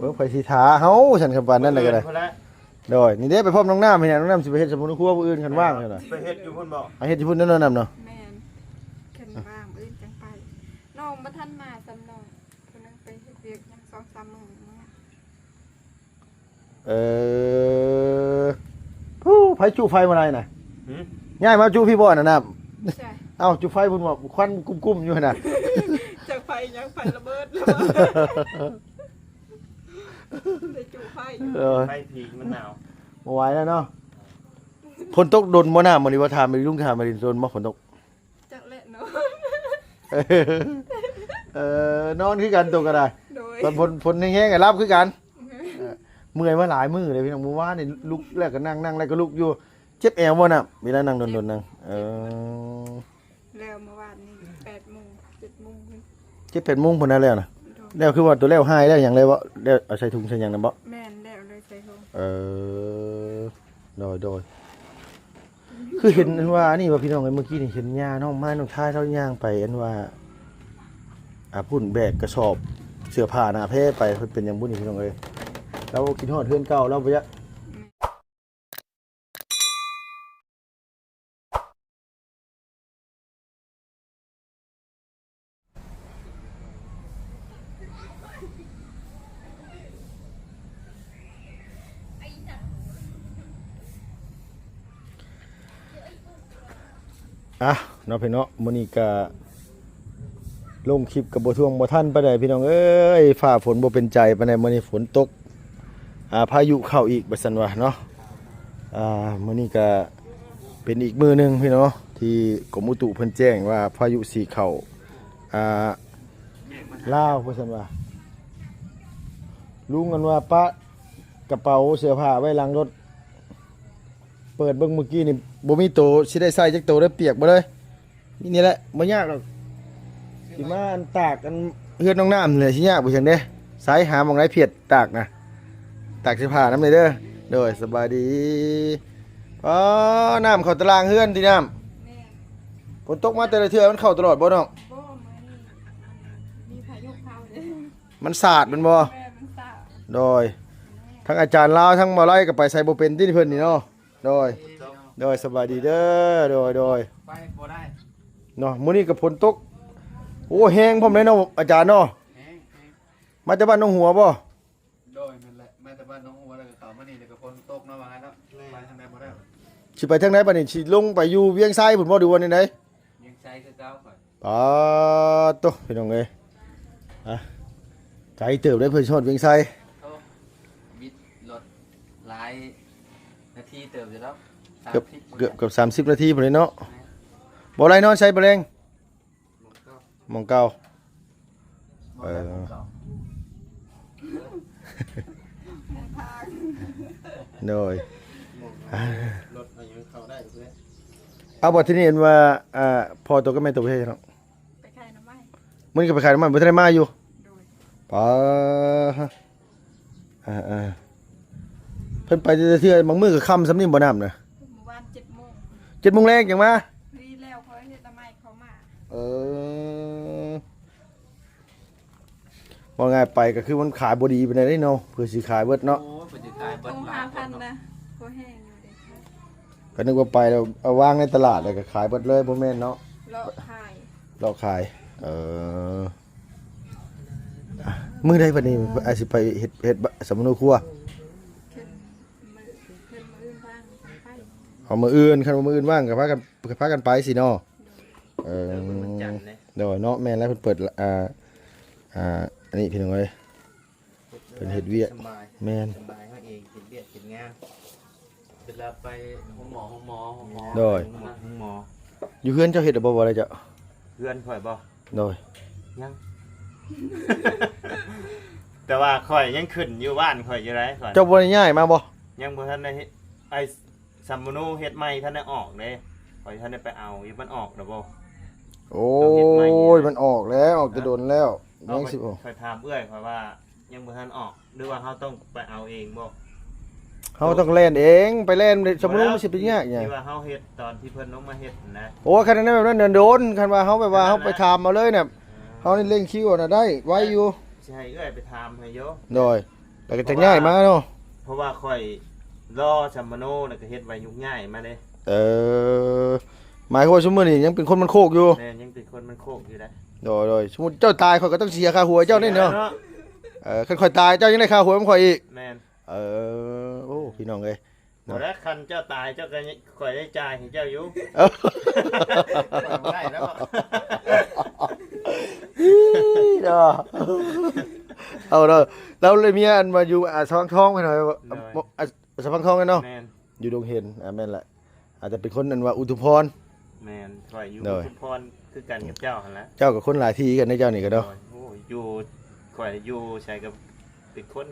ເບິ່ງໃຜຊິຖ້າເຮົາ ຊັ້ນຄັນປານນັ້ນນະກໍໄດ້. ມື້ອື່ນພຸ້ນລະ ໂດຍ ນີ້ເດ້ ໄປພ້ອມນ້ອງນ້ຳນີ້ນະ ນ້ອງນ້ຳຊິໄປເຮັດສຳມະໂນຄົວມື້ອື່ນ ຄັນວ່າງຊັ້ນນະ. ໄປເຮັດຢູ່ພຸ້ນບໍ່? ໄປເຮັດຢູ່ພຸ້ນເນາະ ນ້ອງນ້ຳເນາະ. ແມ່ນ ຄັນວ່າງມື້ອື່ນຈັ່ງໄປ. ນ້ອງບໍ່ທັນມາຊ້ຳນ້ອງ ຜູ້ໜຶ່ງໄປເຮັດວຽກຫຍັງສອງສາມມື້. ເອີ ຜູ້ໃຜຈຸໄຟມື້ໃດນະ? ຫື? ຍ້າຍມາຈຸພີ້ບໍ່ ອັນນັ້ນນະ? ໃຊ່ ເອົ້າ ຈຸໄຟພຸ້ນບໍ່? ຄວັນກຸ້ມໆຢູ່ຫັ້ນນະ. ຈັກໄຟຫຍັງ ໄຟລະເບີດ ໄດ້ຈຸໄຟຢູ່. ເອີ ໄຟຜີມັນໜາວ ບໍ່ໄຫວແລ້ວເນາະ. ຝົນຕົກດົນບໍ່ ນ້ຳມື້ນີ້? ວ່າຖາມໄປລຸງ ຖາມໄປດິນ ດົນບໍ່ຝົນຕົກ? ຈັກແຫຼະ ນອນ ເອີ ນອນຄືກັນ ໂຕກໍໄດ້. ໂດຍ ຕອນຝົນ ຝົນແຮງໆກໍຫຼັບຄືກັນ. ເອີ ເມື່ອຍມາຫຼາຍມື້ເລີຍພີ່ນ້ອງ ມື້ວານນີ້ລຸກແລ້ວກໍນັ່ງ ນັ່ງແລ້ວກໍລຸກຢູ່. ເຈັບແອວບໍ່ນະ ເວລານັ່ງດົນໆ ນັ່ງ? ເອີ ແລ້ວເມື່ອວານນີ້ແປດໂມງ ເຈັດໂມງພຸ້ນ ເຈັດແປດໂມງພຸ້ນນະແລ້ວນະ. ໂດຍ ແລ້ວຄືວ່າໂຕແລ້ວຮ້າຍແລ້ວຫຍັງແລ້ວບໍ່? ແລ້ວເອົາໃສ່ຖົງໃສ່ຫຍັງນຳບໍ່? ແມ່ນ ແລ້ວເລີຍໃສ່ຖົງ. ເອີ ໂດຍໆ ຄືເຫັນອັນວ່າອັນນີ້ວ່າ ພີ່ນ້ອງເອີຍ ມື້ກີ້ນີ້ເຫັນຍ່ານ້ອງມາ ນ້ອງທ້າຍລາວຍ່າງໄປ ອັນວ່າ ອ່າ ພຸ້ນແບກກະສອບເສື້ອຜ້າໜ້າແພໄປ. ເພິ່ນເປັນຫຍັງບຸນີ້ ພີ່ນ້ອງເອີຍ ລາວຄິດຮອດເຮືອນເກົ່າລາວບໍ່ຢາກ. ອ່ະ ເນາະພີ່ເນາະ ມື້ນີ້ກະລົງຄລິບກະບໍ່ທ່ວງບໍ່ທັນປານໃດ ພີ່ນ້ອງເອີຍ ຟ້າຝົນບໍ່ເປັນໃຈປານໃດ. ມື້ນີ້ຝົນຕົກ ອ່າ ພາຍຸເຂົ້າອີກວ່າຊັ້ນວ່າເນາະ. ອ່າ ມື້ນີ້ກະເປັນອີກມື້ໜຶ່ງພີ່ນ້ອງເນາະ ທີ່ກົມອຸຕຸເພິ່ນແຈ້ງວ່າພາຍຸຊິເຂົ້າ ອ່າ ລາວວ່າຊັ້ນວ່າ. ລຸງອັນວ່າປະກະເປົາເສື້ອຜ້າໄວ້ຫຼັງລົດ ເປີດເບິ່ງມື້ກີ້ນີ້ບໍ່ມີໂຕຊິໄດ້ໃສ່ຈັກໂຕເລີຍ ປຽກເບິດເລີຍ. ນີ້ແຫຼະ ບໍ່ຍາກດອກ ຊິມາອັນຕາກອັນເຮືອນນ້ອງນ້ຳນີ້ແຫຼະ ຊິຍາກບໍ່ຫຍັງເດ້. ສາຍຫາໝ່ອງໃດພຽດຕາກນະ ຕາກເສື້ອຜ້ານຳແດ່ເດີ. ໂດຍ ສະບາຍດີ. ອໍ ນ້ຳເຂົ້າຕະລ່າງເຮືອນຕິນ້ຳ? ແມ່ນ ຝົນຕົກມາແຕ່ລະເທື່ອມັນເຂົ້າຕະຫຼອດບໍ່ນ້ອງ? ບໍ່ ມື້ນີ້ມັນມີພາຍຸເຂົ້າເດ້ ມັນສາດແມ່ນບໍ່? ແມ່ນ ມັນສາດ. ໂດຍ ແມ່ນ ທັງອາຈານລາວ ທັງໝໍໄລກໍໄປໃສບໍ່ເປັນຕິເພິ່ນນີ້ເນາະ. ໂດຍ ໂດຍ ສະບາຍດີເດີ. ໂດຍ ໂດຍ ໄປບໍ່ໄດ້ເນາະ ມື້ນີ້ກໍຝົນຕົກ ໂອ້ ແຮງພ້ອມເດ້ເນາະອາຈານເນາະ. ແຮງ ແຮງ ມາແຕ່ບ້ານໜອງຫົວບໍ່? ໂດຍ ແມ່ນແຫຼະ ມາແຕ່ບ້ານໜອງຫົວ ແລ້ວກໍເຂົ້າມານີ້ ແລ້ວກໍຝົນຕົກເນາະ ວ່າຊັ້ນເນາະ. ແມ່ນ ໄປທາງໃດບໍ່ໄດ້ ຊິໄປທາງໃດບັດນີ້? ຊິລົງໄປຢູ່ວຽງໄຊພຸ້ນບໍ່ ຫຼືວ່າແນວໃດ? ວຽງໄຊຄືເກົ່າຂ້ອຍ. ປາດໂຕ ພີ່ນ້ອງເອີຍ ອ່ະ ໄກເຕີບເດ້ ເພື່ອຊິຮອດວຽງໄຊ. ໂອ້ ບິດລົດຫຼາຍນາທີເຕີບຢູ່ດອກ ເກືອບ ສາມສິບ ເກືອບ ເກືອບສາມສິບນາທີພຸ້ນເດເນາະ. ແມ່ນ ບໍ່ໄດ້ນອນໃສບໍ່ແລງ? ໝ່ອງເກົ່າ ໝ່ອງເກົ່າ. ເອີ ໂດຍ ລົດເຮົາຍັງເຂົ້າໄດ້ເລີຍ. ເອົາ ບັດທີນີ້ເຫັນວ່າ ອ່າ ພໍ່ໂຕກັບແມ່ໂຕໄປເຮັດຫຍັງ? ໄປຂາຍໜໍ່ໄມ້. ມື້ນີ້ກໍໄປຂາຍໜໍ່ໄມ້ ບໍ່ທັນໄດ້ມາຢູ່? ໂດຍ ປາ ອ່າໆ ເພິ່ນໄປແຕ່ລະເທື່ອ ບາງມື້ກໍຄ່ຳສ່ຳນີ້ບໍ່ ນ້ຳນະ? ເມື່ອວານເຈັດໂມງ ເຈັດໂມງແລງຈັ່ງມາ. ດີແລ້ວ ຂ້ອຍເຮັດໜໍ່ໄມ້ເຂົ້າມາ. ເອີ ເວົ້າງ່າຍໄປກໍຄືມັນຂາຍບໍ່ດີປານໃດເດ້ເນາະ ເພື່ອຊິຂາຍເບິດເນາະ. ໂອ້ຍ ເພິ່ນຊິຂາຍເບິດ ໂອ້ ຫຼາຍຄົນເນາະ ຫ້າພັນນະ ພໍແຮງຢູ່ເດ້. ກໍນຶກວ່າໄປແລ້ວເອົາວາງໃນຕະຫຼາດ ແລ້ວກໍຂາຍເບິດເລີຍ ບໍ່ແມ່ນເນາະ ເລາະຂາຍ ເລາະຂາຍ. ເອີ ມື້ໃດບັດນີ້ ອາດຊິໄປເຮັດ ເຮັດສຳມະໂນຄົວ? ເພິ່ນມື້ ເພິ່ນມື້ອື່ນວ່າງ ເພິ່ນໄປ. ເອົາ ມື້ອື່ນ ຄັນວ່າມື້ອື່ນວ່າງກໍພາກັນ ພາກັນໄປຊີ້ເນາະ. ເອີ ເອີ ວັນຈັນເດ້. ໂດຍເນາະ ແມ່ນແລ້ວ ເພິ່ນເປີດ ອ່າ ອ່າ ອັນນີ້ພີ່ນ້ອງເອີຍ ເພິ່ນເຮັດວຽກ ສະບາຍ ແມ່ນ ສະບາຍເຮົາເອງ ເຮັດວຽກເຮັດງານ ເວລາໄປໂຮງໝໍ ໂຮງໝໍ ໂຮງໝໍ. ໂດຍ ໂຮງໝໍ ຢູ່ເຮືອນເຈົ້າເຮັດແລ້ວບໍ່ ບໍ່ໄດ້ເຈົ້າ? ເຮືອນຂ້ອຍບໍ່? ໂດຍ ຍັງ ແຕ່ວ່າຂ້ອຍຍັງຂຶ້ນຢູ່ບ້ານຂ້ອຍຢູ່ໃດ໋ ຂ້ອຍ. ເຈົ້າບໍ່ໄດ້ຍ້າຍມາບໍ່? ຍັງບໍ່ທັນໄດ້ເຮັດ ໄອ້ ສຳມະໂນເຮັດໃໝ່ທັນໄດ້ອອກເດ້ ຂ້ອຍທັນໄດ້ໄປເອົາຢູ່. ມັນອອກແລ້ວບໍ່? ໂອ້ຍ ມັນອອກແລ້ວ ອອກແຕ່ດົນແລ້ວ. ຍັງຊິອອກ ຂ້ອຍຖາມເອື້ອຍຂ້ອຍວ່າຍັງບໍ່ທັນອອກ ຫຼືວ່າເຮົາຕ້ອງໄປເອົາເອງບໍ່? ເຮົາຕ້ອງແລ່ນເອງ ໄປແລ່ນສຳມະໂນ ມັນຊິໄປຍາກຫຍັງ? ທີ່ວ່າເຮົາເຮັດຕອນທີ່ເພິ່ນລົງມາເຮັດນະ. ໂອ້ຍ ຄັນແນວແບບນັ້ນໂດນ ຄັນວ່າເຮົາແບບວ່າເຮົາໄປຖາມເອົາເລີຍນະ ເຮົານີ້ເລັ່ງຄິວນະ ໄດ້ໄວຢູ່. ຊິໃຫ້ເອື້ອຍໄປຖາມໃຫ້ຢູ່. ໂດຍ ກໍຈະຍ້າຍມາເນາະ ເພາະວ່າຂ້ອຍລໍສຳມະໂນ ແລ້ວກໍເຮັດໃບຍຸກຍ້າຍມາເດ້. ເອີ ໝາຍຄວາມວ່າຊຸມມື້ນີ້ຍັງເປັນຄົນບ້ານໂຄກຢູ່? ແມ່ນ ຍັງເປັນຄົນບ້ານໂຄກຢູ່ໄດ໋. ໂດຍໆ ສົມມຸດເຈົ້າຕາຍ ຂ້ອຍກໍຕ້ອງເສຍຄ່າຫົວເຈົ້ານີ້ເນາະ. ເອີ ຄັນຂ້ອຍຕາຍ ເຈົ້າຍັງໄດ້ຄ່າຫົວນຳຂ້ອຍອີກ. ແມ່ນ ເອີ ໂອ້ ພີ່ນ້ອງເອີຍ. ບໍ່ແລ້ວ ຄັນເຈົ້າຕາຍ ເຈົ້າກໍ ຂ້ອຍໄດ້ຈ່າຍໃຫ້ເຈົ້າຢູ່. ເອີ ບໍ່ໄດ້ແລ້ວ ເນາະ ເອົາເດີ ລາວເລີຍເມຍອັນວ່າຢູ່ ອາ ສະພັງທອງ ເພິ່ນວ່າ ໂດຍ ອາ ສະພັງທອງເນາະ. ແມ່ນ ຢູ່ດົງເຫັນ ອາ ແມ່ນແຫຼະ ອາດຈະເປັນຄົນອັນວ່າອຸທຸມພອນ. ແມ່ນ ຂ້ອຍຢູ່ ໂດຍ ອຸທຸມພອນຄືກັນກັບເຈົ້າຫັ້ນແຫຼະ. ເຈົ້າກໍຄົນຫຼາຍທີ່ຄືກັນເດ້ ເຈົ້ານີ້ກໍເນາະ. ໂດຍ ໂອ້ ຢູ່ ຂ້ອຍຢູ່ໃສກໍເປັນຄົນ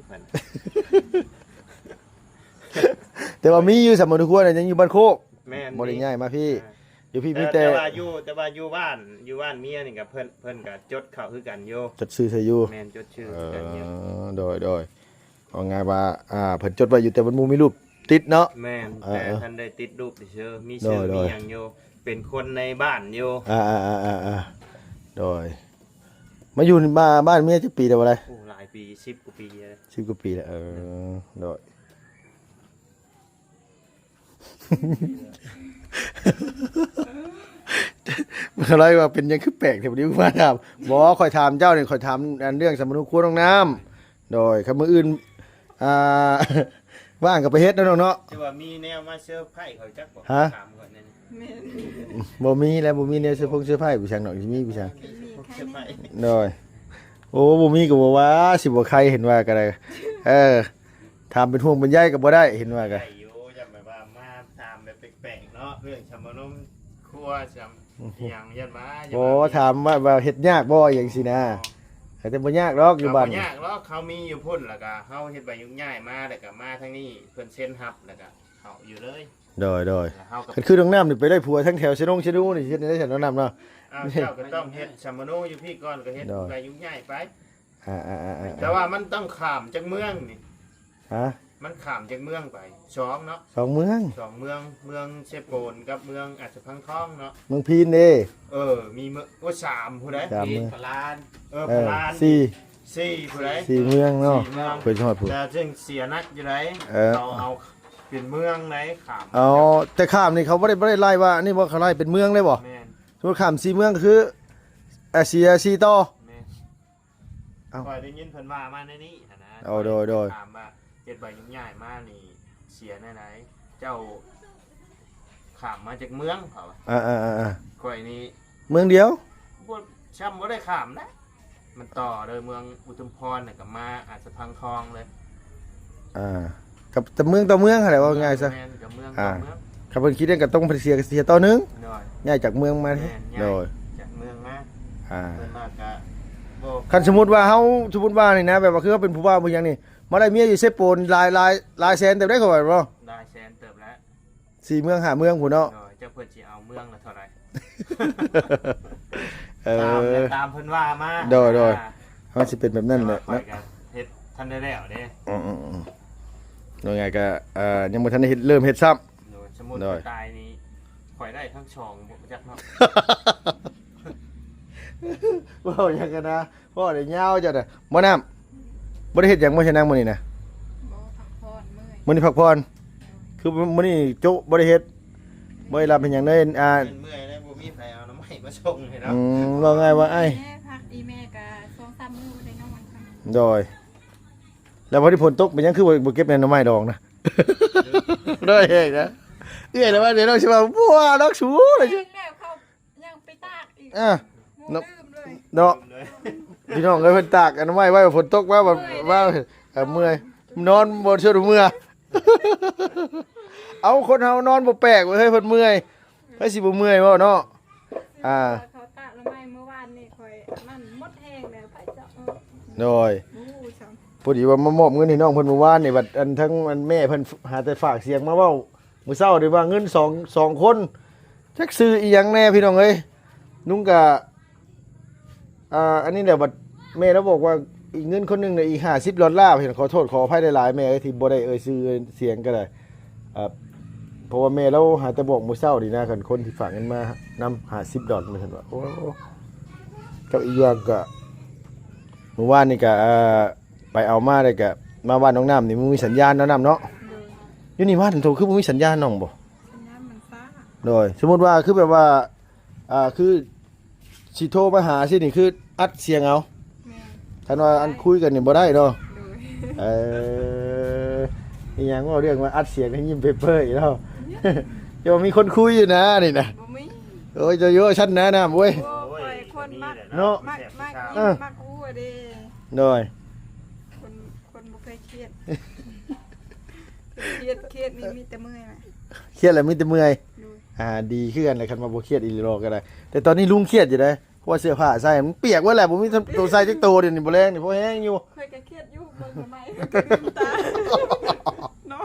ແຕ່ວ່າມີຢູ່ສຳມະໂນຄົວນະ ຍັງຢູ່ບ້ານໂຄກ. ແມ່ນ ບໍ່ໄດ້ຍ້າຍມາພີ້. ອ່າ ຢູ່ພີ້ມີແຕ່ ແຕ່ວ່າຢູ່ ແຕ່ວ່າຢູ່ບ້ານ ຢູ່ບ້ານເມຍນີ້ກໍເພິ່ນ ເພິ່ນກໍຈົດເຂົ້າຄືກັນຢູ່ ຈົດຊື່ໃສ່ຢູ່. ແມ່ນ ຈົດຊື່ຄືກັນຢູ່. ເອີ ໂດຍໆ ເວົ້າງ່າຍວ່າ ອ່າ ເພິ່ນຈົດໄວ້ຢູ່ ແຕ່ມັນບໍ່ມີຮູບຕິດເນາະ. ແມ່ນ ເອີໆ ແຕ່ທ່ານໄດ້ຕິດຮູບຊື່ໆ ມີຊື່ ໂດຍໆ ມີຫຍັງຢູ່ ເປັນຄົນໃນບ້ານຢູ່. ອ່າໆ ໂດຍ ມາຢູ່ບ້ານ ບ້ານເມຍຈັກປີແລ້ວບໍ່ໄດ້? ໂອ້ ຫຼາຍປີ ສິບກວ່າປີແລ້ວ. ສິບກວ່າປີແລ້ວ ເອີ ໂດຍ. ເຂົາເລີຍວ່າເປັນຫຍັງຄືແປກແທ້ ບໍ່ໄດ້ມາຖາມ. ບໍ່ ຂ້ອຍຖາມເຈົ້ານີ້ ຂ້ອຍຖາມອັນເລື່ອງສຳມະໂນຄົວນ້ອງນ້ຳ. ໂດຍ ຄັນມື້ອື່ນ ອ່າ ວ່າງກໍໄປເຮັດເນາະນ້ອງເນາະ. ແຕ່ວ່າມີແນວມາເຊີໄພເຂົາຈັກບໍ່? ຮະ? ຖາມກ່ອນແນ່. ແມ່ນ ບໍ່ມີແຫຼະ ບໍ່ມີແນວເຊີພງເຊີໄພໄປສັງດອກ ຊິມີໄປສັງ. ໂດຍ ໂອ້ ບໍ່ມີກໍບໍ່ວ່າ ຊິບໍ່ໄຄເຫັນວ່າກໍໄດ້. ເອີ ຖາມເປັນຫ່ວງເປັນໃຍກໍບໍ່ໄດ້ ເຫັນວ່າກໍ ໄດ້ຢູ່ ຢ້ານແບບວ່າມາຖາມແບບແປກໆເນາະ ເລື່ອງສຳມະໂນຄົວ ສຳ ອີຫຍັງ ຢ້ານວ່າ ບໍ່ ຢ້ານວ່າ ຖາມວ່າ ວ່າເຮັດຍາກບໍ່ ອີຫຍັງຊີ້ນະ. ອໍ ແຕ່ບໍ່ຍາກດອກ ຢູ່ບ້ານ ກໍບໍ່ຍາກດອກ ເຮົາມີຢູ່ພຸ້ນ ແລ້ວກໍເຮົາເຮັດໃບຍຸກຍ້າຍມາ ແລ້ວກໍມາທາງນີ້ ເພິ່ນເຊັນຮັບ ແລ້ວກໍເຂົ້າຢູ່ເລີຍ. ໂດຍໆ ແລ້ວເຮົາກໍ ຄັນຄືນ້ອງນ້ຳນີ້ໄປໄດ້ຜົວທັງແຖວເຊໂນງເຊນູນີ້ ເຮັດແນວໃດຊັ້ນ ນ້ອງນ້ຳເນາະ? ອ້າວ ເຈົ້າກໍຕ້ອງເຮັດສຳມະໂນຢູ່ພີ້ກ່ອນ ກໍເຮັດ ໂດຍ ໃບຍຸກຍ້າຍໄປ. ອ່າໆໆໆ ແຕ່ວ່າມັນຕ້ອງຂ້າມຈາກເມືອງນີ້. ຮະ? ມັນຂ້າມຈາກເມືອງໄປ ສອງເນາະ ສອງເມືອງ ສອງເມືອງ ເມືອງເຊໂປນກັບເມືອງອາດສະພັງທອງເນາະ. ເມືອງພີນເດ້? ເອີ ມີເມືອງ ໂອ້ ສາມພຸ້ນເດ້. ສາມເມືອງ ພະລານ ເອີ ເອີ ພະລານ ສີ່ ສີ່ພຸ້ນເດ້. ສີ່ເມືອງເນາະ ສີ່ເມືອງ ເພິ່ນຮອດພຸ້ນ ແຕ່ຈຶ່ງເສຍໜັກຢູ່ໃດ. ເອີ ເຂົາເອົາເປັນເມືອງໃດ ຂ້າມ ເອົາ ແຕ່ຂ້າມນີ້ເຂົາບໍ່ໄດ້ ບໍ່ໄດ້ໄລ່ວ່າ ອັນນີ້ບໍ່ ເຂົາໄລ່ເປັນເມືອງເລີຍບໍ່? ແມ່ນ ສົມມຸດຂ້າມສີ່ເມືອງກໍຄື ເອີ ເສຍສີ່ຕໍ່. ແມ່ນ ເອົ້າ ຂ້ອຍໄດ້ຍິນເພິ່ນວ່າມາໃນນີ້ຫັ້ນນະ. ໂອ້ ໂດຍໆ ຖາມວ່າເຮັດໃບຍຸກຍ້າຍມານີ້ເສຍແນວໃດ? ເຈົ້າຂ້າມມາຈາກເມືອງ ເຂົາວ່າ. ເອີໆໆໆ ຂ້ອຍນີ້ເມືອງດຽວ ບໍ່ ຊ້ຳບໍ່ໄດ້ຂ້າມນະ ມັນຕໍ່ເລີຍເມືອງອຸທຸມພອນ ແລ້ວກໍມາອາດສະພັງທອງເລີຍ. ອ່າ ກັບ ແຕ່ເມືອງຕໍ່ເມືອງຫັ້ນແຫຼະ ເວົ້າງ່າຍຊະ. ແມ່ນ ກັບເມືອງຕໍ່ເມືອງ. ອ່າ ຄັນເພິ່ນຄິດຫຍັງກໍຕ້ອງເພິ່ນເສຍ ເສຍຕໍ່ໜຶ່ງ. ໂດຍ ຍ້າຍຈາກເມືອງມາເດ້. ແມ່ນ ໂດຍ ຍ້າຍຈາກເມືອງມາ. ອ່າ ເພິ່ນວ່າກະບໍ່ ຄັນສົມມຸດວ່າເຮົາ ສົມມຸດວ່ານີ້ນະ ແບບວ່າຄືເຮົາເປັນຜູ້ບ່າວຜູ້ຫຍັງນີ້ ມາໄດ້ເມຍຢູ່ເຊໂປນຫຼາຍ ຫຼາຍ ຫຼາຍແສນເຕີບໄດ໋ ເຂົາວ່າເນາະ. ຫຼາຍແສນເຕີບແລ້ວ ສີ່ເມືອງຫ້າເມືອງພຸ້ນເນາະ. ໂດຍ ຈັກເພິ່ນຊິເອົາເມືອງລະເທົ່າໃດ. ເອີ ຕາມ ຕາມເພິ່ນວ່າມາ. ໂດຍໆ ອ່າ ມັນຊິເປັນແບບນັ້ນແຫຼະ ແຕ່ວ່າຂ້ອຍກໍເຮັດທັນໄດ້ແລ້ວເດ້. ອືມໆໆ ວ່າງ່າຍກໍ ເອີ ຍັງບໍ່ທັນໄດ້ເຮັດ ເລີ່ມເຮັດຊ້ຳ. ໂດຍ ສົມມຸດ ໂດຍ ຂ້ອຍຕາຍນີ້ ຂ້ອຍໄດ້ທັງສອງບໍ່ຈັກເນາະ. ເວົ້າຫຍັງກັນນະ ເວົ້າໄດ້ຍາວເຈົ້ານະ. ໝໍນ້ຳ ບໍ່ໄດ້ເຮັດຫຍັງບໍ່ຊະນາງມື້ນີ້ນະ? ບໍ່ ພັກຜ່ອນ ເມື່ອຍ. ມື້ນີ້ພັກຜ່ອນ ຄືມື້ນີ້ໂຈະບໍ່ໄດ້ເຮັດ ບໍ່ໄດ້ຮັບເຮັດຫຍັງເລີຍ. ອ່າ ເມື່ອຍແລ້ວ ບໍ່ມີໃຜເອົາໜໍ່ໄມ້ມາສົ່ງໃຫ້ເນາະ. ອືມ ເວົ້າງ່າຍວ່າອ້າຍ ແມ່ພັກ ອີແມ່ກໍສອງສາມມື້ບໍ່ໄດ້ນອນ. ໂດຍ ແລ້ວພໍດີຝົນຕົກ ເປັນຫຍັງຄືບໍ່ ບໍ່ເກັບແນ່ໜໍ່ໄມ້ດອງນະ? ໂດຍ ເອງນະ ເອື້ອຍລະວ່າ ດຽວນ້ອງຊິວ່າ ບໍ່ວ່າດອກສູ ແມ່ນແລ້ວ ເຂົາຍັງໄປຕາກອີກ. ອ່າ ບໍ່ລືມເລີຍ ເນາະ ພີ່ນ້ອງເອີຍ ເພິ່ນຕາກອັນໄວ້ ໄວ້ຝົນຕົກມາ ວ່າ ເມື່ອຍ ວ່າ ເອີ ເມື່ອຍ ນອນບໍ່ຊົວເມື່ອ. ເອົາ ຄົນເຮົານອນບໍ່ແປກເວີ້ຍ ເພິ່ນເມື່ອຍ ໃຜຊິບໍ່ເມື່ອຍບໍ່ເນາະ. ອ່າ ເຂົາຕາກໜໍ່ໄມ້ມື້ວານນີ້ ຂ້ອຍມັນໝົດແຮງແລ້ວ ໃຜຈະເອົາ. ໂດຍ ບໍ່ຮູ້ຊ້ຳ ພໍດີວ່າມາມອບເງິນໃຫ້ນ້ອງເພິ່ນມື້ວານນີ້ ບັດອັນທັງອັນແມ່ເພິ່ນຫາແຕ່ຝາກສຽງມາເວົ້າ ມື້ເຊົ້ານີ້ວ່າເງິນສອງ ສອງຄົນ ຈັກຊື່ອີຫຍັງແນ່ພີ່ນ້ອງເອີຍ. ລຸງກະ ອ່າ ອັນນີ້ແຫຼະ ບັດແມ່ລາວບອກວ່າອີກເງິນຄົນໜຶ່ງນະ ອີກຫ້າສິບດອນລາ. ເຫັນ ຂໍໂທດຂໍອະໄພຫຼາຍໆ ແມ່ເອີຍ ທີ່ບໍ່ໄດ້ເອີ່ຍຊື່ເອີ່ຍສຽງກໍໄດ້. ອ່າ ເພາະວ່າແມ່ລາວຫາແຕ່ບອກມື້ເຊົ້ານີ້ນະ ຄັນຄົນທີ່ຝາກເງິນມານຳຫ້າສິບດອນ ວ່າຊັ້ນວ່າ. ໂອ້ ກັບອີກຢ່າງກະ ມື້ວານນີ້ກະ ອ່າ ໄປເອົາມາໄດ້ກະ ມາບ້ານນ້ອງນ້ຳນີ້ບໍ່ມີສັນຍານເນາະ ນ້ຳເນາະ. ໂດຍ ຢູ່ນີ້ບ້ານໂທຄືບໍ່ມີສັນຍານນ້ອງບໍ່? ສັນຍານມັນຊ້າ. ໂດຍ ສົມມຸດວ່າຄືແບບວ່າ ອ່າ ຄືຊິໂທມາຫາຊີ້ນີ້ ຄືອັດສຽງເອົາ. ແມ່ນ ຄັນວ່າອັນຄຸຍກັນນີ້ບໍ່ໄດ້ເນາະ. ໂດຍ ເອີ ອີຫຍັງ ເວົ້າເລື່ອງວ່າອັດສຽງໃຫ້ຍິ້ມເປີໆອີກແລ້ວ. ເຈົ້າມີຄົນຄຸຍຢູ່ນະນີ້ນະ. ບໍ່ມີ. ໂອ້ຍ ເຈົ້າຢູ່ຊັ້ນນະນ້ຳເວີຍ. ໂອ້ຍ ຂ້ອຍຄົນມັກ ເນາະ ມັກ ມັກ ເອີ ຍິ້ມ ມັກຫົວເດ້. ໂດຍ ຄົນ ຄົນບໍ່ເຄີຍຄຽດ. ຄຽດ ຄຽດນີ້ມີແຕ່ເມື່ອຍ. ຄຽດແລ້ວມີແຕ່ເມື່ອຍ. ໂດຍ ອ່າ ດີຄືກັນແຫຼະ ຄັນວ່າບໍ່ຄຽດອີ່ຫຼີກໍໄດ້. ແຕ່ຕອນນີ້ລຸງຄຽດຢູ່ເດ້ ເພາະວ່າເສື້ອຜ້າໃສ່ມັນປຽກເບິດແຫຼະ ບໍ່ມີໂຕໃສ່ຈັກໂຕ. ດຽວນີ້ບໍ່ແລງນີ້ພໍແຮງຢູ່. ຂ້ອຍກໍຄຽດຢູ່ ເບິ່ງໃໝ່ ລືມຕາເນາະ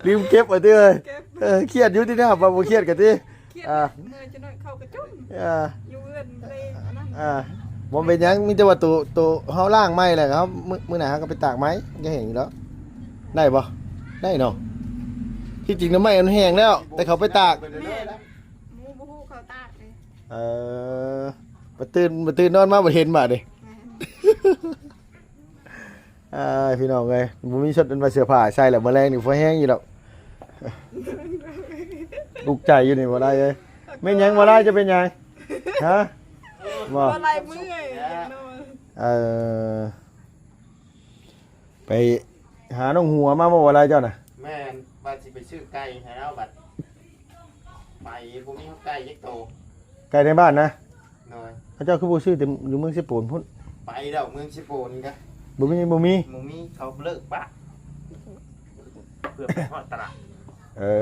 ລືມເກັບວ່າຕິເອີຍ. ເກັບ ເອີ ຄຽດຢູ່ຕິນະ ວ່າບໍ່ຄຽດກໍຕິ. ຄຽດ ອ່າ ເມື່ອຈະໜ້ອຍເຂົ້າກະຈຸ້ມ ອ່າ ຢູ່ເຮືອນເລີຍອັນນັ້ນ. ອ່າ ບໍ່ເປັນຫຍັງ ມີແຕ່ວ່າໂຕ ໂຕເຮົາລ້າງໃໝ່ແລ້ວເຮົາ ມື້ ມື້ໜ້າເຮົາກໍໄປຕາກໃໝ່ ຈະແຫ້ງຢູ່ດອກ. ໄດ້ບໍ່? ໄດ້ເນາະ. ທີ່ຈິງໜໍ່ໄມ້ມັນແຫ້ງແລ້ວ ແຕ່ເຂົາໄປຕາກ. ແມ່ນ ໝູບໍ່ຮູ້ເຂົາຕາກເດ້. ເອີ ໄປຕື່ນ ໄປຕື່ນນອນມາບໍ່ເຫັນບາດນີ້. ແມ່ນ ອ້າຍ ພີ່ນ້ອງເອີຍ ບໍ່ມີຊຸດ ອັນວ່າເສື້ອຜ້າໃສ່ແລ້ວ ມື້ແລງນີ້ພໍແຮງຢູ່ດອກ. ອຸກໃຈຢູ່ນີ້ບໍ່ໄດ້ເອີຍ. ແມ່ນຫຍັງບໍ່ໄດ້ ຈະເປັນຫຍັງ? ຮະ? ບໍ່ ບໍ່ໄດ້ ເມື່ອຍ ເອີ ໄປຫານ້ອງຫົວມາບໍ່ ບໍ່ໄດ້ເຈົ້ານະ? ແມ່ນ ວ່າຊິໄປຊື້ໄກ່ໃຫ້ລາວ ບັດໄປບໍ່ມີໄກ່ຈັກໂຕ. ໄກ່ໃນບ້ານນະ? ໂດຍ ເຂົາເຈົ້າຄືບໍ່ຊື້ແຕ່ຢູ່ເມືອງເຊໂປນພຸ້ນ? ໄປແລ້ວເມືອງເຊໂປນກະ ບໍ່ມີ ບໍ່ມີ ບໍ່ມີ ເຂົາເລີກປະ ເພື່ອໄປຮອດຕະຫຼາດ. ເອີ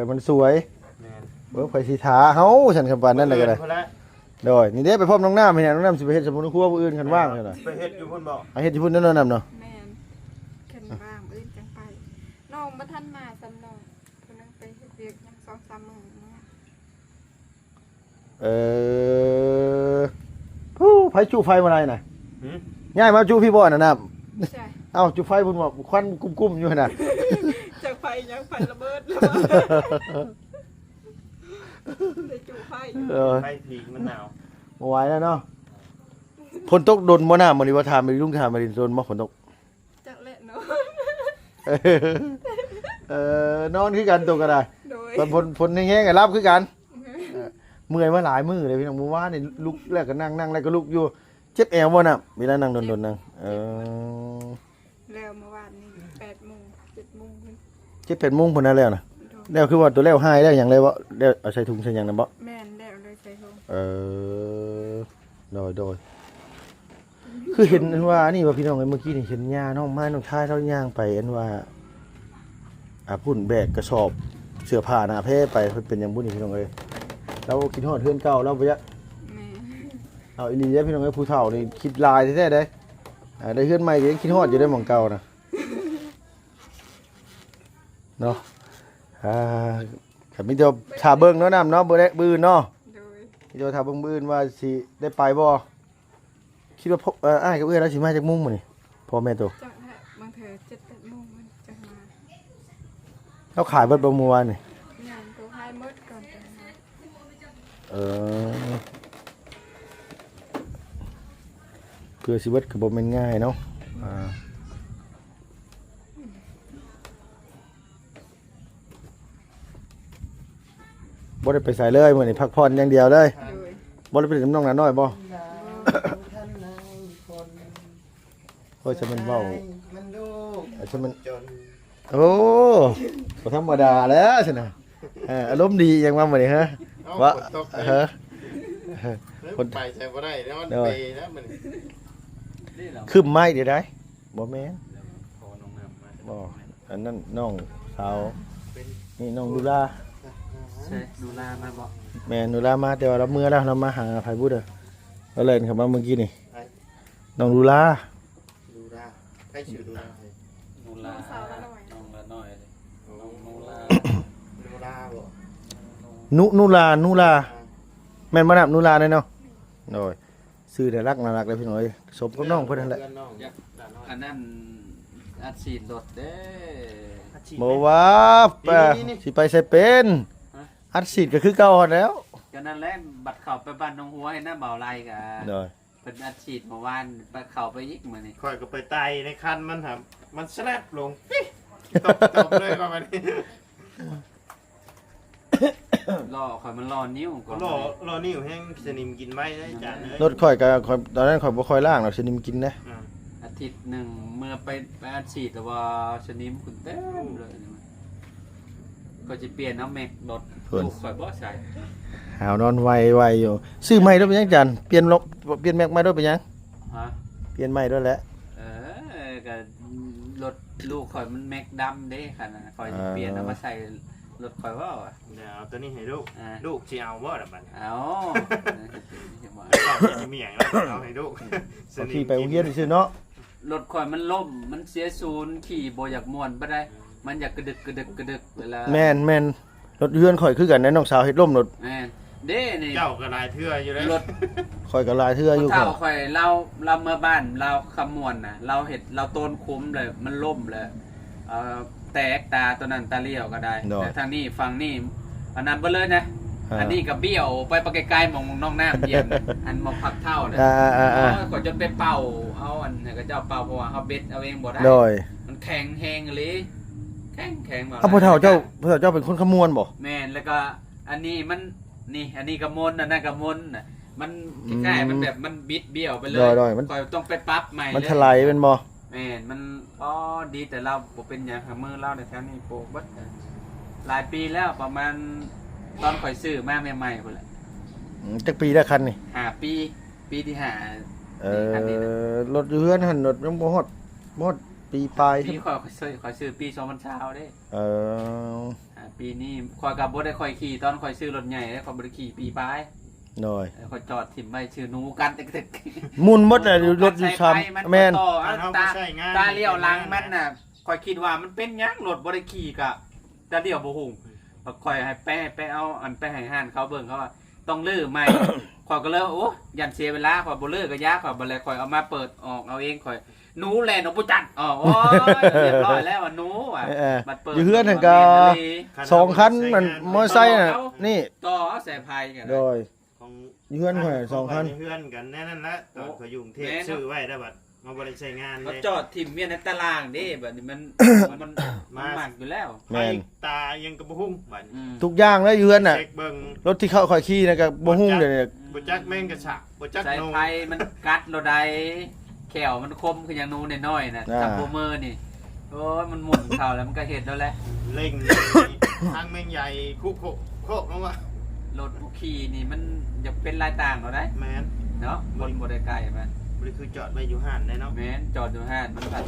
ມັນສວຍ. ແມ່ນ ເບິ່ງ ໃຜຊິຖ້າເຮົາຊັ້ນ ຄັນປານນັ້ນລະກະໄດ້. ໂດຍ ນີ້ເດ້ ໄປພ້ອມນ້ອງນ້ຳນີ້ ນ້ອງນ້ຳຊິໄປເຮັດສະໝຸນຄົວຜູ້ອື່ນ ຄັນວ່າງຊັ້ນນະ. ໄປເຮັດຢູ່ພຸ້ນບໍ່? ໄປເຮັດຢູ່ພຸ້ນແນ່ນອນນຳເນາະ. ແມ່ນ ຄັນວ່າງອື່ນຈັ່ງໄປ. ນ້ອງບໍ່ທັນມາຊ້ຳນ້ອງ ຜູ້ໜຶ່ງໄປເຮັດວຽກຍັງສອງສາມມື້. ເອີ ຜູ້ໃຜຈຸໄຟມາໄດ້ນະ? ຫື? ຍ້າຍມາຈຸພີ້ບໍ່ນະນ້ຳ? ໃຊ່ ເອົ້າ ຈຸໄຟພຸ້ນບໍ່ ຄວັນກຸ້ມໆຢູ່ຫັ້ນນະ. ຈັກໄຟຫຍັງ ໄຟລະເບີດ ໄດ້ຈຸໄຟ. ເອີ ໄຟຜີກມັນໜາວ ບໍ່ໄຫວແລ້ວເນາະ. ຝົນຕົກດົນບໍ່ນ້ຳ ມື້ນີ້ວ່າຖາມໄປລຸງ ຖາມໄປດິນ ດົນບໍ່ຝົນຕົກ? ຈັກແຫຼະເນາະ. ເອີ ນອນຄືກັນໂຕກໍໄດ້. ໂດຍ ຕອນຝົນ ຝົນແຮງໆກໍຫຼັບຄືກັນ. ເອີ ເມື່ອຍມາຫຼາຍມື້ເລີຍພີ່ນ້ອງ ມື້ວານນີ້ລຸກແລ້ວກໍນັ່ງ ນັ່ງແລ້ວກໍລຸກຢູ່. ເຈັບແອວບໍ່ນ້ຳ ເວລານັ່ງດົນໆ ນັ່ງ? ເອີ ແລ້ວມື້ວານນີ້ແປດໂມງ ເຈັດໂມງພຸ້ນ ເຈັດແປດໂມງພຸ້ນນະແລ້ວນະ. ໂດຍ ແລ້ວຄືວ່າໂຕແລ້ວຫາຍແລ້ວຫຍັງເລີຍບໍ່? ແລ້ວເອົາໃສ່ຖົງໃສ່ຫຍັງນະບໍ່? ແມ່ນ ແລ້ວເລີຍໃສ່ຖົງ. ເອີ ໂດຍໆ ຄືເຫັນອັນວ່າອັນນີ້ວ່າພີ່ນ້ອງເອີຍ ມື້ກີ້ນີ້ເຫັນຍ່ານ້ອງມາ ນ້ອງຊາຍລາວຍ່າງໄປ ອັນວ່າ ອ່າ ພຸ້ນແບກກະສອບເສື້ອຜ້າໜ້າແພໄປ ເພິ່ນເປັນຫຍັງບຸນີ້ພີ່ນ້ອງເອີຍ. ລາວຄິດຮອດເຮືອນເກົ່າລາວບໍ່ຢາກ. ແມ່ນ ເອົາອີ່ຫຼີເດ້ພີ່ນ້ອງເອີຍ ຜູ້ເຖົ້ານີ້ຄິດຫຼາຍແທ້ໆເດ້. ອ່າ ໄດ້ເຮືອນໃໝ່ກໍຍັງຄິດຮອດຢູ່ເດ້ ໝ່ອງເກົ່ານະ ເນາະ. ອ່າ ກໍມີແຕ່ຖ້າເບິ່ງເນາະນ້ຳເນາະ ມື້ໃດ ມື້ອື່ນເນາະ. ໂດຍ ມີແຕ່ຖ້າເບິ່ງມື້ອື່ນວ່າຊິໄດ້ໄປບໍ່. ຄິດວ່າພໍ່ ເອີ ອ້າຍກັບເອື້ອຍລາວຊິມາຈັກໂມງມື້ນີ້ ພໍ່ແມ່ໂຕ? ຈັກແຫຼະ ບາງເທື່ອເຈັດແປດໂມງເພິ່ນຈັ່ງມາ. ລາວຂາຍເບິດບໍ່ມື້ວານນີ້? ແມ່ນ ໂຕຂາຍໝົດກ່ອນຈັ່ງມາ. ເອີ ເພື່ອຊິເບິດກໍບໍ່ແມ່ນງ່າຍເນາະ. ອ່າ ບໍ່ໄດ້ໄປໃສເລີຍ ມື້ນີ້ພັກຜ່ອນຢ່າງດຽວເລີຍ. ໂດຍ ບໍ່ໄດ້ໄປຫຼິ້ນນຳນ້ອງໜ້ານ້ອຍບໍ່? ໂອ້ຍ ຈະແມ່ນເວົ້າ ມັນດຸ ຈະແມ່ນ ໂອ້ ບໍ່ທຳມະດາແລ້ວຊັ້ນນະ. ເອີ ອາລົມດີຫຍັງວ່າມື້ນີ້ ຮະ? ເອົ້າ ວ່າ ຝົນຕົກເດ້ ຮະ? ຝົນ ໄປໃສບໍ່ໄດ້ ນອນເປແລ້ວມື້ນີ້. ຄຶ້ມມາອີກເດ້ ບໍ່ແມ່ນ ບໍ່ ອັນນັ້ນນ້ອງສາວ ເປັນ ນີ້ນ້ອງດູລາ. ໃສ ດູລາມາບໍ່? ແມ່ນ ດູລາມາ ແຕ່ວ່າລາວເມືອແລ້ວ ລາວມາຫາໃຜບຸເດີ ລາວແລ່ນເຂົ້າມາມື້ກີ້ນີ້. ໃຜ? ນ້ອງດູລາ. ດູລາ ໃຜຊື່ດູລາ? ດູລາ ນ້ອງສາວລານ້ອຍ ນ້ອງລານ້ອຍ. ໂອ້ ນ້ອງນູລາ ນູລາບໍ່? ນຸ ນູລາ ນູລາ ອ່າ ແມ່ນບໍ່ນະ? ນູລາເດ້ເນາະ. ໂດຍ ຊື່ໜ້າຮັກ ໜ້າຮັກເດ້ພີ່ນ້ອງເອີຍ ສົມກັບນ້ອງເພິ່ນຫັ້ນແຫຼະ. ອັນນັ້ນອັດສີດລົດເດ້ ອັດສີດ ບໍ່ວ່າ ນີ້ໆໆ ຊິໄປໃສເປັນ ຮະ? ອັດສີດກໍຄືເກົ່າຫັ້ນແຫຼ້ວ. ກໍນັ້ນແຫຼະ ບັດເຂົ້າໄປບ້ານໜອງຫົວໃຫ້ນະ ເບົາໄລ່ກໍ ໂດຍ ເພິ່ນອັດສີດເມື່ອວານ ໄປເຂົ້າໄປອີກມື້ນີ້. ຂ້ອຍກໍໄປໄຕ່ໃນຄັນມັນຫັ້ນ ມັນສະແລັບລົງ ຕິ ຕົບ ຕົບເລີຍວ່າບັດນີ້ ລໍ້ຂ້ອຍມັນລໍ້ນິ້ວກໍ ລໍ້ ລໍ້ນິ້ວແຮງ ສະໜິມກິນໄວເດ້ອາຈານເອີຍ. ລົດຂ້ອຍກໍ ຂ້ອຍ ຕອນນັ້ນຂ້ອຍບໍ່ຄ່ອຍລ້າງດອກ ສະໜິມກິນເດ້. ອາ ອາທິດໜຶ່ງເມື່ອໄປ ໄປອັດສີດ ແຕ່ວ່າສະໜິມຂຶ້ນເຕັມເລີຍ. ຂ້ອຍຊິປ່ຽນເອົາແມັກລົດລູກຂ້ອຍບໍ່ໃສ່. ຫາວນອນໄວໄວຢູ່. ຊື້ໃໝ່ໂລດ ເປັນຫຍັງຈານ? ປ່ຽນລົດ ປ່ຽນແມັກໃໝ່ໂລດ ເປັນຫຍັງ? ຮະ? ປ່ຽນໃໝ່ໂລດແຫຼະ. ເອີ ກໍລົດລູກຂ້ອຍມັນແມັກດຳເດ້ ຄັນນັ້ນ ຂ້ອຍຊິປ່ຽນເອົາມາໃສ່ລົດຂ້ອຍເວົ້າ. ດຽວເອົາຕົວນີ້ໃຫ້ລູກ. ອ່າ ລູກຊິເອົາບໍ່ລະບັດນີ້? ເອົາ ເຂົາຊິມີຫຍັງລະ ເອົາໃຫ້ລູກ. ເຂົາຂີ່ໄປໂຮງຮຽນຊື່ເນາະ. ລົດຂ້ອຍມັນລົ້ມ ມັນເສຍສູນ ຂີ່ບໍ່ຢາກມ່ວນປານໃດ ມັນຢາກກະດຶກກະດຶກກະດຶກເວລາ. ແມ່ນໆ ລົດເຮືອນຂ້ອຍຄືກັນນະ ນ້ອງສາວເຮັດລົ້ມໂລດ. ແມ່ນເດ້ນີ້ ເຈົ້າກໍຫຼາຍເທື່ອຢູ່ເດ້. ລົດຂ້ອຍກໍຫຼາຍເທື່ອຢູ່. ພໍ່ເຖົ້າຂ້ອຍລາວ ລາວເມືອບ້ານ ລາວຄຳມ່ວນນະ ລາວເຮັດ ລາວໂຕນຂຸມເລີຍ ມັນລົ້ມເລີຍ ເອີ ແຕກຕາຕົວນັ້ນ ຕາລ້ຽວກໍໄດ້. ໂດຍ ແຕ່ທາງນີ້ ຝັ່ງນີ້ ອັນນັ້ນເບິດເລີຍນະ. ອ່າ ອັນນີ້ກໍບ້ຽວໄປປະໄກໆ ໝ່ອງນ້ອງນ້ຳຢ້ຽມ ອັນໝ່ອງພັກເທົ້ານະ. ອ່າໆໆໆ ໂອ້ຍ ຂ້ອຍຈົນໄປເປົ່າເອົາ ອັນໃຫ້ເຂົາເຈົ້າເປົ່າ ເພາະວ່າເຮົາເບັດເອົາເອງບໍ່ໄດ້. ໂດຍ ມັນແຂງແຮງອີ່ຫຼີ ແຂງໆ. ເອົາ ພໍ່ເຖົ້າເຈົ້າ ພໍ່ເຖົ້າເຈົ້າເປັນຄົນຄຳມ່ວນບໍ່? ແມ່ນ ແລ້ວກໍອັນນີ້ມັນ ນີ້ ອັນນີ້ກໍມົນ ອັນນັ້ນກໍມົນນະ ມັນ ອືມ ຄ້າຍໆ ມັນແບບມັນບິດບ້ຽວໄປເລີຍ. ໂດຍໆ ມັນ ຂ້ອຍຕ້ອງໄປປັບໃໝ່ ມັນ ເລີຍ ຖະໄຫຼແມ່ນບໍ່? ແມ່ນ ມັນ ອໍ ດີແຕ່ລາວບໍ່ເປັນຫຍັງ ຫາມືລາວໃນແຖວນີ້ໂປະເບິດ. ຫຼາຍປີແລ້ວ ປະມານຕອນຂ້ອຍຊື້ມາໃໝ່ໆພຸ້ນແຫຼະ. ອືມ ຈັກປີແລ້ວຄັນນີ້? ຫ້າປີ ປີທີຫ້າ. ເອີ ນີ້ຄັນນີ້ນະ ລົດຢູ່ເຮືອນຫັ້ນ ລົດຍັງບໍ່ຮອດ ບໍ່ຮອດປີປາຍ. ປີຂ້ອຍ ຂ້ອຍຊື້ ຂ້ອຍຊື້ປີສອງພັນຊາວເດ້. ເອີ ອ່າ ປີນີ້ຂ້ອຍກໍບໍ່ໄດ້ຄ່ອຍຂີ່ ຕອນຂ້ອຍຊື້ລົດໃຫຍ່ເດ້ ຂ້ອຍບໍ່ໄດ້ຂີ່ປີປາຍ. ໂດຍ ເອີ ຂ້ອຍຈອດຖິ້ມໄວ້ຊື່ໜູກັດຕຶກໆ ໝຸ່ນໝົດແຫຼະ ລົດຢູ່ຊາມ. ແມ່ນ ຕາ ຕາລ້ຽວຫຼັງມັນນະ ຂ້ອຍຄິດວ່າມັນເປັນຫຍັງລົດບໍ່ໄດ້ຂີ່ກະຕາລ້ຽວບໍ່ຮຸ່ງ. ຂ້ອຍໃຫ້ໄປ ໄປເອົາອັນ ໄປໃຫ້ຮ້ານເຂົາເບິ່ງ ເຂົາວ່າຕ້ອງຮື້ໃໝ່. ຂ້ອຍກໍເລີຍ ໂອ້ ຢ້ານເສຍເວລາ ຂ້ອຍບໍ່ຮື້ກໍຢ່າ ຂ້ອຍ ບັດແລ້ວຂ້ອຍເອົາມາເປີດອອກເອົາເອງ ຂ້ອຍ ໜູແລ່ນອອກບໍ່ຈັດ ອໍ ໂອ້ຍ ຮຽບຮ້ອຍແລ້ວ ໜູວ່າ. ເອີ ບັດເປີດ ຢູ່ເຮືອນຫັ້ນກໍ ສອງຄັນ ມັນມໍໄຊນະ ນີ້ ຕໍ່ເອົາສາຍໄຟກັນ. ໂດຍ ຂອງ ຢູ່ເຮືອນຂ້ອຍ ສອງຄັນ ເຮືອນກັນແນວນັ້ນແຫຼະ ຕອນຂ້ອຍຢູ່ກຸງເທບ ຊື້ໄວ້ແລ້ວບັດມາບໍ່ໄດ້ໃຊ້ງານເດ້ ເຂົາຈອດຖິ້ມວຽນໃນຕາລ່າງເດ້ ບັດນີ້ມັນ ມັນ ມັນມັກຢູ່ແລ້ວ. ແມ່ນ ຕາອີ່ຫຍັງກໍບໍ່ຮຸ່ງບັດນີ້ ອືມ ທຸກຢ່າງເລີຍຢູ່ເຮືອນນະ ເຊັກເບິ່ງ ລົດທີ່ເຂົາຂ້ອຍຂີ່ນະກໍບໍ່ຮຸ່ງດຽວນີ້ ບໍ່ຈັກແມງກະຊາກ ບໍ່ຈັກ ສາຍໄຟມັນກັດໂລດໃດ ແຂ້ວມັນຄົມຄືຫຍັງໜູນ້ອຍໆນະ ອ່າ ຈັບບໍ່ມືນີ້ ໂອ້ຍ ມັນໝຸ່ນເຂົ້າແລ້ວມັນກໍເຮັດໂລດແຫຼະ ເລັ່ງ ທາງແມງໃຫຍ່ຄຸໂຄະໂຄະລົງວ່າ ລົດຜູ້ຂີ່ນີ້ມັນຢາກເປັນລາຍຕ່າງໂລດໃດ໋. ແມ່ນ ເນາະ ຄົນບໍ່ໄດ້ໃກ້ມັນ ບໍ່ໄດ້ຄືຈອດໄວ້ຢູ່ຮ້ານໄດ໋ເນາະ. ແມ່ນ ຈອດຢູ່ຮ້ານມັນແບບ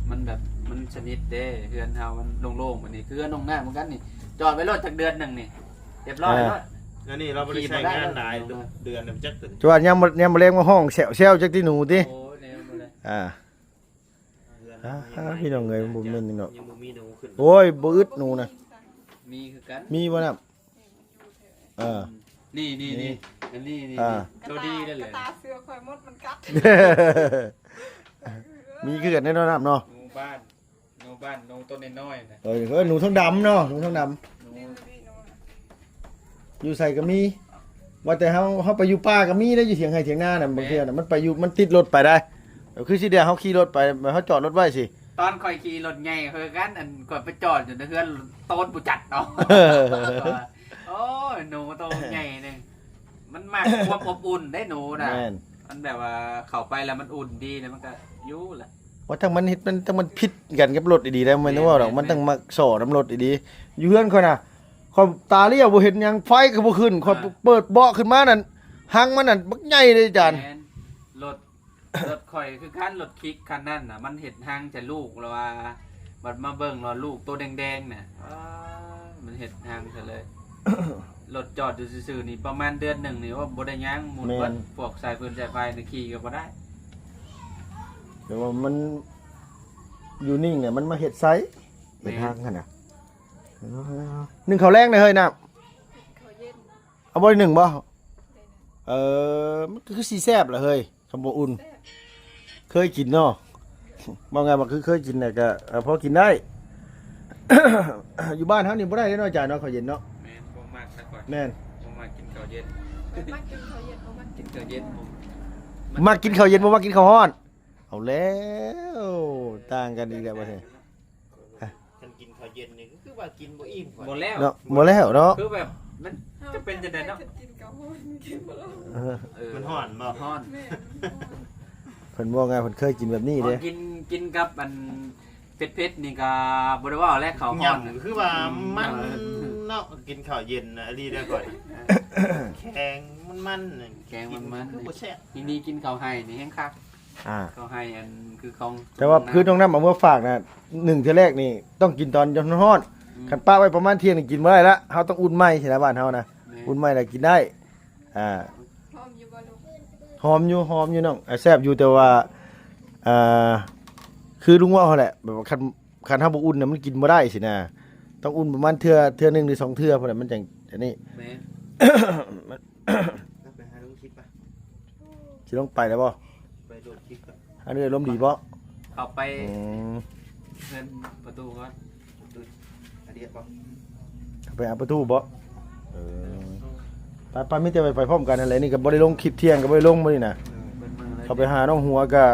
ມັນແບບ ມັນສະໜິດເດ້ ເຮືອນເຮົາມັນໂລ່ງໆ ບັດນີ້ຄືເຮືອນນ້ອງນ້ຳຄືກັນນີ້ ຈອດໄວ້ໂລດຈັກເດືອນໜຶ່ງນີ້ ຮຽບຮ້ອຍໂລດ. ອັນນີ້ລາວບໍ່ໄດ້ໃຊ້ງານຫຼາຍ ເດືອນໜຶ່ງຈັກເທື່ອ ຈະວ່າຍາມ ຍາມມື້ແລງມາຮ້ອງແຊວໆຈັກຕິໜູຕິ. ໂອ້ຍ ແນວບໍ່ໄດ້ ອ່າ ອ່າ ພີ່ນ້ອງເອີຍ ມັນບໍ່ແມ່ນນີ້ເນາະ ຍັງບໍ່ມີໜູຂຶ້ນ. ໂອ້ຍ ບໍ່ອຶດໜູນະ ມີຄືກັນ ມີບໍ່ນະ? ເອີ ນີ້ໆໆ ອັນນີ້ນີ້ ອ່າ ໂຕດີນັ້ນແຫຼະ ຕາເສືອຂ້ອຍມົດມັນກັດ ມີຄືກັນແນ່ນອນນະເນາະ ໜູບ້ານ. ໜູບ້ານ ໜູໂຕນ້ອຍໆນະ ເອີ ເອີ ໜູທອງດຳເນາະ ໜູທອງດຳ ຢູ່ໃສກໍມີ ວ່າແຕ່ເຮົາ ເຮົາໄປຢູ່ປ່າກໍມີໄດ໋ ຢູ່ຖຽງໄຮ່ຖຽງນານະ ບາງເທື່ອນະ ມັນໄປຢູ່ ມັນຕິດລົດໄປໄດ໋ ຄືຊິໄດ້ເຮົາຂີ່ລົດໄປ ເຮົາຈອດລົດໄວ້ຊິ. ຕອນຂ້ອຍຂີ່ລົດໃຫຍ່ຄືກັນ ອັນຂ້ອຍໄປຈອດຢູ່ໃນເຮືອນໂຕນຜູ້ຈັດເນາະ ໂອ້ຍ ໜູໂຕໃຫຍ່ໜຶ່ງ ມັນມັກຄວາມອົບອຸ່ນໄດ໋ ໜູນະ ແມ່ນ ມັນແບບວ່າເຂົ້າໄປແລ້ວມັນອຸ່ນດີ ແລ້ວມັນກໍຢູ່ລະ. ວ່າທັງມັນເຮັດ ມັນ ທັງມັນຜິດກັນກັບລົດອີ່ຫຼີໄດ໋ ບໍ່ແມ່ນ ແມ່ນ ເວົ້າດອກ ແມ່ນ ມັນຕ້ອງມັກສໍ້ນຳລົດອີ່ຫຼີ. ຢູ່ເຮືອນຂ້ອຍນະ ຂ້ອຍຕາລ້ຽວບໍ່ເຫັນຫຍັງ ໄຟກໍບໍ່ຂຶ້ນ ຂ້ອຍ ອ່າ ເປີດເບາະຂຶ້ນມານັ້ນ ຮັງມັນນັ້ນບັກໃຫຍ່ເດ້ອາຈານ. ແມ່ນ ລົດ ລົດຂ້ອຍຄືກັນ ລົດຄິກຄັນນັ້ນນະ ມັນເຮັດຮັງໃສ່ລູກ ແລ້ວວ່າ ບັດມາເບິ່ງແລ້ວລູກໂຕແດງໆນະ ອ້າ ມັນເຮັດຮັງໃສ່ເລີຍ. ລົດຈອດຢູ່ຊື່ໆນີ້ ປະມານເດືອນໜຶ່ງນີ້ ໂອ້ ບໍ່ໄດ້ຫຍັງ ໝຸ່ນເບິດ. ແມ່ນ ພວກສາຍຟືນສາຍໄຟນີ້ຂີ່ກໍບໍ່ໄດ້ ແຕ່ວ່າມັນຢູ່ນິ່ງແຫຼະ ມັນມາເຮັດໃສ່ ເຮັດຮັງຫັ້ນນະ. ໜຶ້ງເຂົ້າແລງໄດ້ເຮີ້ຍ ນ້ຳ ເຂົ້າເຢັນ ເອົາບໍ່ໄດ້ໜຶ້ງບໍ່? ເອີ ມັນຄືຊິແຊບລະເຮີ້ຍ ຄຳບໍ່ອຸ່ນ ເຄີຍກິນເນາະ ເວົ້າງ່າຍວ່າຄືເຄີຍກິນແຫຼະ ກະ ເອີ່ ພໍກິນໄດ້. ຢູ່ບ້ານເຮົານີ້ບໍ່ໄດ້ເດ້ເນາະ ອາຈານເນາະ ເຂົ້າເຢັນເນາະ. ແມ່ນ ບໍ່ມັກນະຂ້ອຍ ແມ່ນ ບໍ່ມັກກິນເຂົ້າເຢັນ ຂ້ອຍມັກກິນເຂົ້າເຢັນ ບໍ່ມັກກິນເຂົ້າເຢັນ. ມັ ມັກກິນເຂົ້າເຢັນ ບໍ່ມັກກິນເຂົ້າຮ້ອນ. ເອົາແລ້ວ ຕ່າງກັນອີກແລ້ວບັດນີ້. ຄັນກິນເຂົ້າເຢັນນີ້ຄືວ່າກິນບໍ່ອີ່ມ. ບໍ່ແລ້ວ ເນາະ ບໍ່ແລ້ວເນາະ. ຄືແບບມັນຈະເປັນຈັ່ງໃດເນາະ? ກິນເຂົ້າຮ້ອນ ກິນບໍ່ລົງ. ເອີ ມັນຮ້ອນບໍ່? ຮ້ອນ ແມ່ນ ເພິ່ນເວົ້າງ່າຍ ເພິ່ນເຄີຍກິນແບບນີ້ເດ້. ກິນ ກິນກັບອັນເຜັດໆ ນີ້ກໍບໍ່ໄດ້ເວົ້າແລ້ວ ເຂົ້າຮ້ອນ ຫຍ້ຳຄືວ່າມັນເນາະ. ກິນເຂົ້າເຢັນນະ ອີ່ຫຼີເດ້ຂ້ອຍ ແຂງມັນໆ ແຂງມັນໆ ຄືບໍ່ແຊບ. ນີ້ ນີ້ກິນເຂົ້າໄຮ່ນີ້ແຮງຄັກ. ອ່າ ເຂົ້າໄຮ່ອັນຄືຂອງ ແຕ່ວ່າຄືນ້ອງນ້ຳເອົາມາຝາກນະ ໜຶ້ງເທື່ອແລກນີ້ຕ້ອງກິນຕອນຮ້ອນໆ. ອືມ ຄັນປະໄວ້ປະມານທ່ຽງນີ້ກິນບໍ່ໄດ້ລະ ເຮົາຕ້ອງອຸ່ນໃໝ່ຊີ້ນະ ບ້ານເຮົານະ. ແມ່ນ ອຸ່ນໃໝ່ລະກິນໄດ້. ອ່າ ຫອມຢູ່ບໍ່ລູກ? ຫອມຢູ່ ຫອມຢູ່ນ້ອງ ອ່າ ແຊບຢູ່ ແຕ່ວ່າ ອ່າ ຄືລຸງເວົ້າຫັ້ນແຫຼະ ແບບວ່າຄັນ ຄັນເຮົາບໍ່ອຸ່ນນະ ມັນກິນບໍ່ໄດ້ຊີ້ນະ. ຕ້ອງອຸ່ນປະມານເທື່ອ ເທື່ອໜຶ່ງຫຼືສອງເທື່ອພຸ້ນແຫຼະ ມັນຈັ່ງອັນນີ້. ແມ່ນ ໄປຫາລົງຄລິບປະ. ຊິລົງໄປແລ້ວບໍ່? ໄປໂດດຄລິບກ່ອນ. ອັນນີ້ລົມດີບໍ່? ເຂົ້າໄປ ອືມ ເຮືອນປະຕູກ່ອນ. ອັນນີ້ບໍ່? ເຂົ້າໄປຫາປະຕູບໍ່? ເອີ ໄປໆ ມີແຕ່ໄປ ໄປພ້ອມກັນຫັ້ນແຫຼະ. ນີ້ກໍບໍ່ໄດ້ລົງຄລິບທ່ຽງ ກໍບໍ່ໄດ້ລົງມື້ນີ້ນະ. ເອີ ເບິ່ງໆ ເຂົ້າໄປຫານ້ອງຫົວກໍ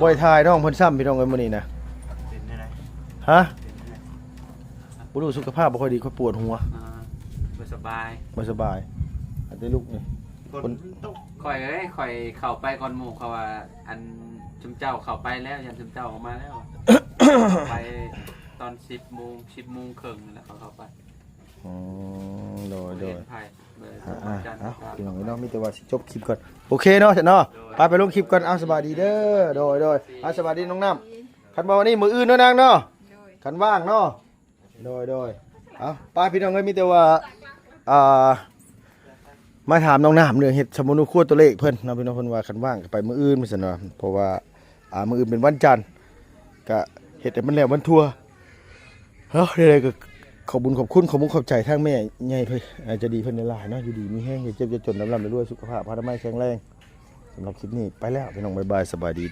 ບໍ່ໄດ້ຖ່າຍນ້ອງເພິ່ນຊ້ຳ ພີ່ນ້ອງເອີຍ ມື້ນີ້ນະ. ເປັນຈັ່ງໃດ? ຮະ? ເປັນຈັ່ງໃດ? ບໍ່ຮູ້ ສຸຂະພາບບໍ່ຄ່ອຍດີ ຂ້ອຍປວດຫົວ. ອ່າ ບໍ່ສະບາຍ ບໍ່ສະບາຍ. ອັນນີ້ລູກນີ້ ຝົນຕົກ. ຂ້ອຍເອີຍ ຂ້ອຍເຂົ້າໄປກ່ອນໝູ່ ເຂົາວ່າ ອັນ ຊຸມເຈົ້າເຂົ້າໄປແລ້ວ ຢ້ານຊຸມເຈົ້າອອກມາແລ້ວ. ໄປຕອນສິບໂມງ ສິບໂມງເຄິ່ງນີ້ແຫຼະ ເຂົາເຂົ້າໄປ. ອືມ ໂດຍໆ ເອີ ອ່າໆ ເອົາ ພີ່ນ້ອງເອີຍເນາະ ມີແຕ່ວ່າຊິຈົບຄລິບກ່ອນ. ໂອເຄເນາະ ເນາະ ໂດຍ ໄປ ໄປລົງຄລິບກ່ອນ. ເອົາ ສະບາຍດີເດີ. ໂດຍໆ ເອົາ ສະບາຍດີນ້ອງນ້ຳ. ຄັນບໍ່ວັນນີ້ ມື້ອື່ນເນາະນາງເນາະ. ໂດຍ ຄັນວ່າງເນາະ. ໂດຍໆ ເອົາ ໄປ ພີ່ນ້ອງເອີຍ ມີແຕ່ວ່າ ອ່າ ມາຖາມນ້ອງນ້ຳເລື່ອງເຮັດສຳມະໂນຄົວຕົວເລກເພິ່ນເນາະ ພີ່ນ້ອງ. ເພິ່ນວ່າຄັນວ່າງກໍໄປມື້ອື່ນວ່າຊັ້ນວ່າ ເພາະວ່າ ອ່າ ມື້ອື່ນເປັນວັນຈັນ ກະເຮັດໃຫ້ມັນແລ້ວມັນທົ່ວເນາະ. ໃດໆ ກໍຂອບບຸນຂອບຄຸນ ຂອບມຸກຂອບໃຈທາງແມ່ໃຫຍ່ເພິ່ນ ອາ ໃຈດີເພິ່ນຫຼາຍໆເນາະ. ຢູ່ດີມີແຮງ ຢ່າເຈັບຢ່າຈົນ ລ່ຳໆລວຍໆ ສຸຂະພາບອະນາໄມແຂງແຮງ. ສຳລັບຄລິບນີ້ໄປແລ້ວ ພີ່ນ້ອງ ບາຍບາຍ ສະບາຍດີ.